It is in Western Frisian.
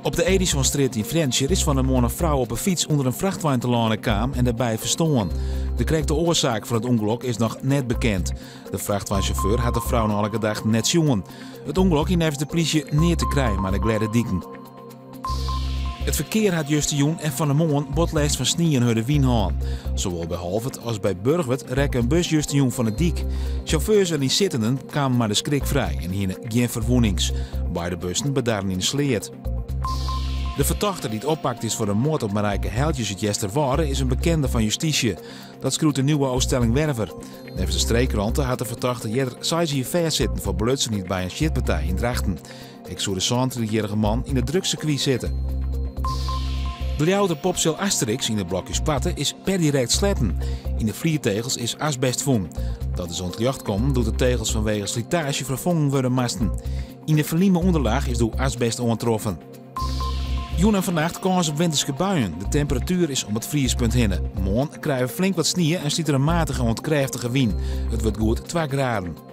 Op de Edisonstrjitte yn Frjentsjer is fan 'e moarn in frou op 'e fyts ûnder in frachtwein telâne kaam en dêrby ferstoarn. De krekte oarsaak fan it ûngelok is noch net bekend. De frachtweinsjauffeur hat de frou nei alle gedachten net sjoen. It ûngelok hie neffens de plysje neat te krijen mei de glêde diken. It ferkear hat justerjûn en fan 'e moarn bot lêst fan snie en hurde wyn hân. Sawol by Holwert as by Burchwert rekke in bus justerjûn fan 'e dyk. Sjauffeurs en ynsittenden kamen mei de skrik frij en hiene gjin ferwûnings. Beide bussen bedarren yn 'e sleat. De fertochte dy't oppakt is foar de moard op Marijke Heijltjes út Easterwâlde is in bekende fan justysje. Dat skriuwt de Nieuwe Ooststellingwerver. Neffens de streekkrante hat de fertochte earder seis jier fêstsitten foar belutsenheid by in sjitpartij yn Drachten. Ek soe de sânentrittichjierrige man yn it drugssirkwy sitte. De Ljouwerter popseal Asterix yn de Blokjespoarte is per direkt sletten. Yn de fliertegels is asbest fûn. Dat is oan it ljocht kommen doe't de tegels fanwege slitaazje ferfongen wurde moasten. Yn de ferlime ûnderlaach is doe asbest oantroffen. Jûn en fannacht kâns op winterske buien. De temperatuer is om it friespunt hinne. Moarn krije we flink wat snie en stiet der in matige oant krêftige wyn. It wurdt goed twa graden.